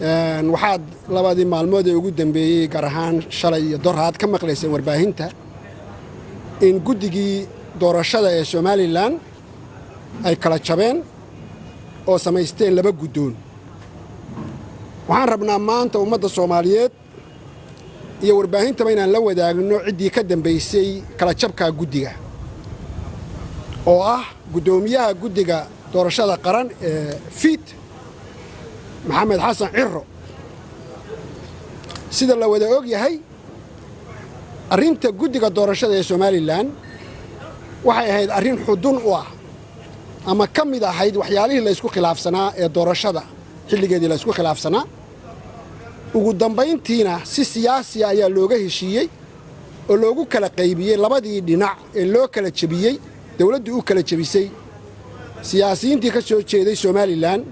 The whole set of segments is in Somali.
Waxaad labadii maalmood ee ugu dambeeyey, gaar ahaan shalay iyo doraad, ka maqlayseen warbaahinta in guddigii doorashada ee Somaliland ay kala jabeen oo samaysteen laba guddoon. Waxaan rabnaa maanta ummadda Soomaaliyeed iyo warbaahintaba inaan la wadaagno ciddii ka dambaysay kala jabkaa guddiga, oo ah guddoomiyaha guddiga doorashada qaran ee FIIT, Maxamed Xasan Ciro. Sida la wada og yahay, arrinta guddiga doorashada ee Somaliland waxay ahayd arrin xudun u ah ama ka mid ahayd waxyaalihii laysku khilaafsanaa ee doorashada xilligeedii laysku khilaafsanaa. Ugu dambayntiina si siyaasiya ayaa looga heshiiyey oo loogu kala qaybiyey labadii dhinac ee loo kala jebiyey, dawladdu u kala jebisay siyaasiyiintii ka soo jeeday Somaliland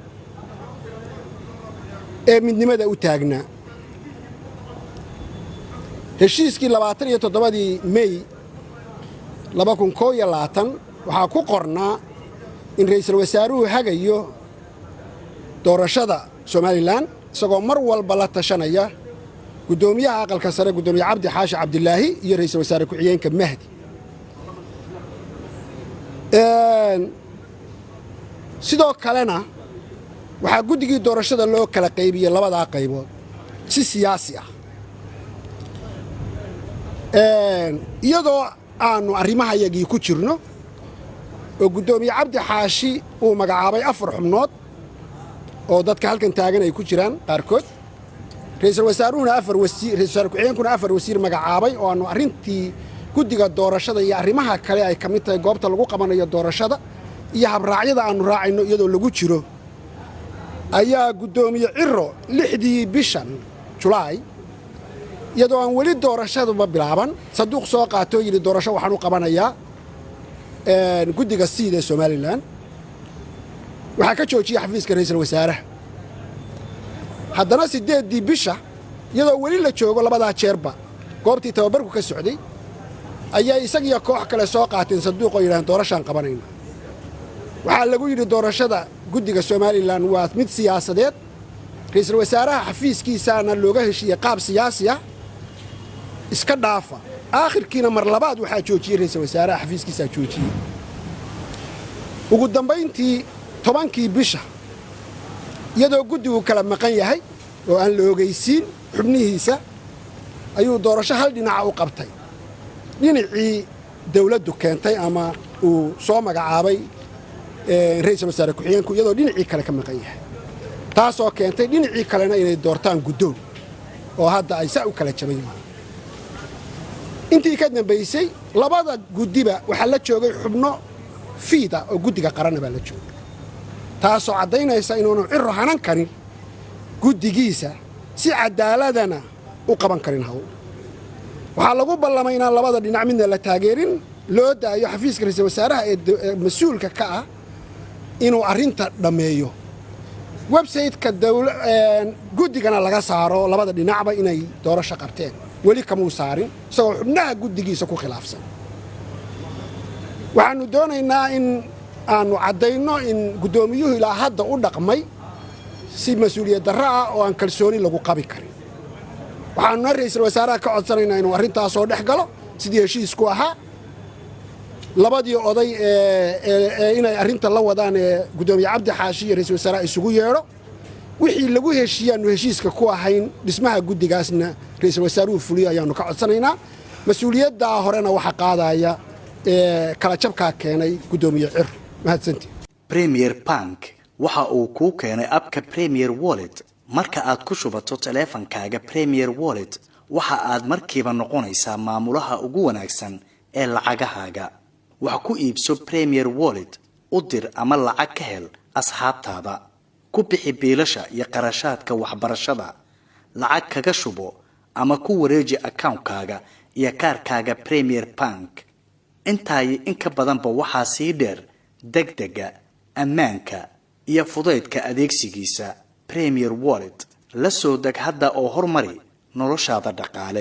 ee midnimada u taagnaa. Heshiiskii 27-dii Mey 2021 waxaa ku qornaa in ra'iisul wasaaruhu hagayo doorashada Somaliland, isagoo mar walba la tashanaya guddoomiyaha aqalka sare, guddoomiye Cabdi Xaashi Cabdilaahi, iyo ra'iisul wasaare ku-xigeenka Mahdi. Sidoo kalena waxaa guddigii doorashada loo kala qaybiyey labadaa qaybood si siyaasi ah, iyadoo aannu arrimahayagii ku jirno oo guddoomiye Cabdi Xaashi uu magacaabay afar xubnood oo dadka halkan taagan ay ku jiraan qaarkood, ra'iisul wasaaruhuna afar wasiir, ra'isul wasaare ku-xigeenkuna afar wasiir magacaabay, oo aannu arrintii guddiga doorashada iyo arrimaha kale ay ka mid tahay goobta lagu qabanayo doorashada iyo habraacyada aannu raacayno iyadoo lagu jiro, ayaa guddoomiye Ciro 6-dii bishan Julaay, iyadoo aan weli doorashaduba bilaaban, sanduuq soo qaatoo yidhi doorasho waxaan u qabanayaa guddiga SIIT ee Somaliland. Waxaa ka joojiyey xafiiska ra'iisul wasaaraha. Haddana 8-dii bisha, iyadoo weli la joogo labadaa jeerba goobtii tababarku ka socday, ayaa isagiyo koox kale soo qaateen sanduuq oo yidhahdeen doorashaan qabanayna. Waxaa lagu yidhi doorashada guddiga Somaliland waa mid siyaasadeed, ra'iisul wasaaraha xafiiskiisaana looga heshiiyey qaab siyaasi ah, iska dhaafa. Aakhirkiina mar labaad waxaa joojiyey ra'iisul wasaaraha xafiiskiisaa joojiyey. Ugu dambayntii 10-kii bisha, iyadoo guddigu kala maqan yahay oo aan la ogeysiin xubnihiisa, ayuu doorasho hal dhinaca u qabtay dhinacii dawladdu keentay ama uu soo magacaabay ra'iisul wasaare ku-xigeenku, iyadoo dhinacii kale ka maqan yahay, taasoo keentay dhinacii kalena inay doortaan guddoon oo hadda ay saa u kala jaban yihiin. Intii ka dambaysay labada guddiba waxaa la joogay xubno FIIT ah oo guddiga qaranna baa la joogay, taasoo caddaynaysa inuunu Ciro hanan karin guddigiisa, si cadaaladana u qaban karin hawl. Waxaa lagu ballamay inaan labada dhinac midna la taageerin, loo daayo xafiiska ra'iisul wasaaraha ee mas-uulka ka ah inuu arrinta dhammeeyo, website-ka guddigana laga saaro labada dhinacba inay doorasho qabteen. Weli kamuu saarin, isagoo xubnaha guddigiisa ku khilaafsan. Waxaannu doonaynaa in aannu caddayno in guddoomiyuhu ilaa hadda u dhaqmay si mas-uuliyad darro ah oo aan kalsooni lagu qabi karin. Waxaannuna ra'iisul wasaaraha ka codsanaynaa inuu arrintaasoo dhex galo sidii heshiisku ahaa, labadii oday ee inay arrinta la wadaan ee guddoomiye Cabdi Xaashi iyo ra'iisul wasaaraha isugu yeedho. Wixii lagu heshiiyaannu heshiiska ku ahayn dhismaha guddigaasna ra'iisul wasaaruhu fuliyo ayaannu ka codsanaynaa. Mas-uuliyaddaa horena waxa qaadaya ee kala jabkaa keenay guddoomiye Ciro. Mahadsantii. Premier Bank waxa uu kuu keenay app-ka Premier Wallet. Marka aad ku shubato taleefankaaga Premier Wallet, waxa aad markiiba noqonaysaa maamulaha ugu wanaagsan ee lacagahaaga. Wax ku iibso Premier Wallet, u dir ama lacag ka hel asxaabtaada, ku bixi biilasha iyo qarashaadka waxbarashada, lacag kaga shubo ama ku wareeji account-kaaga iyo kaarkaaga Premier Bank. Intaayi in ka badanba waxaa sii dheer degdega, ammaanka iyo fudaydka adeegsigiisa. Premier Wallet la soo deg hadda oo horumari noloshaada dhaqaale.